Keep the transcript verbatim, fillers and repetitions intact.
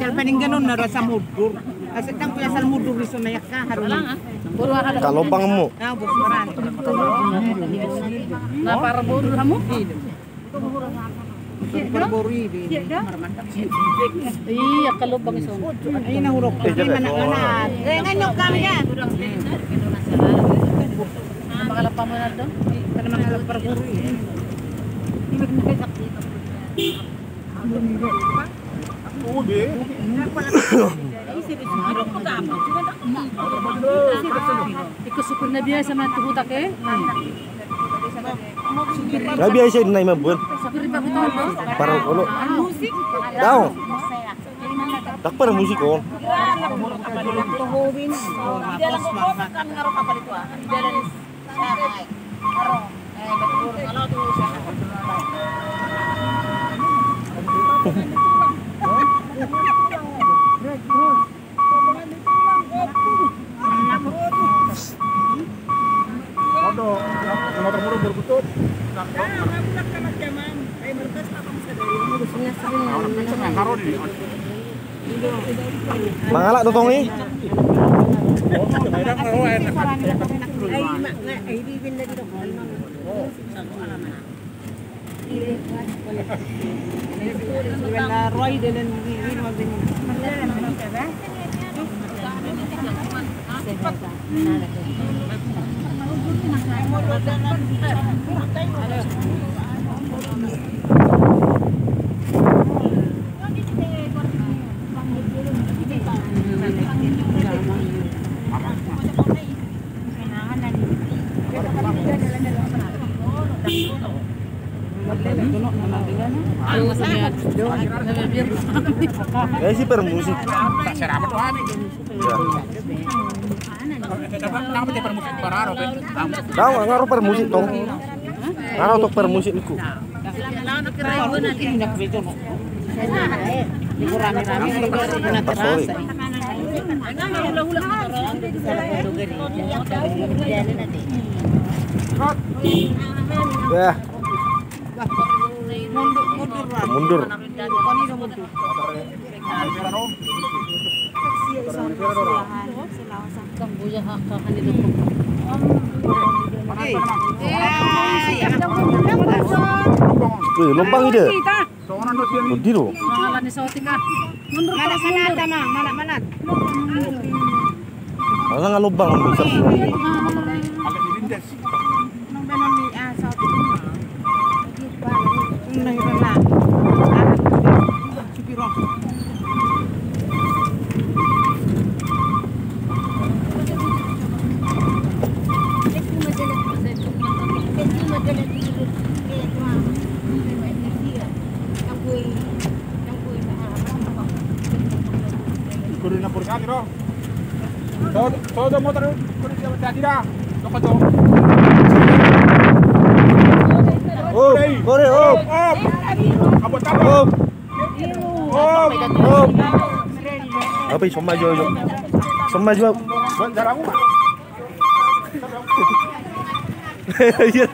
Jal paningganon na rasa mundur. Asa tangku asal mundur di sana ya ka harus. Kalau bangmu. Ah, bos barang. Na parboru hamu? Parboru i. Iya, kalau bang ison. Ini na huruf. Ini mana mana. Eh, nganyok kami ya. Mangalap pamangan dong. Karena mangalap parboru i. Iko supir na biasa ma tu huta ke. Na biasa i na i mambuan. Supir di pahuta on do. Parau olo. Dao. Tak parmusik on. Mangalap do tong i. Eh, si parmusik. Dao, nga ro parmusik tong. Nga ro tong parmusik niku. Ya. Mundur. Wih, lobang ide. Budi lo. Mana sana tamang, mana mana. Mana nga lobang bisa. Kudu na purgati do. Todo motor kudu siap hati-hati dah. Toko toko. Op, kore op. Op. Abot abot. Op. Op. Op. Apa i, soma jo jo. Soma jo. Jarang. Iya.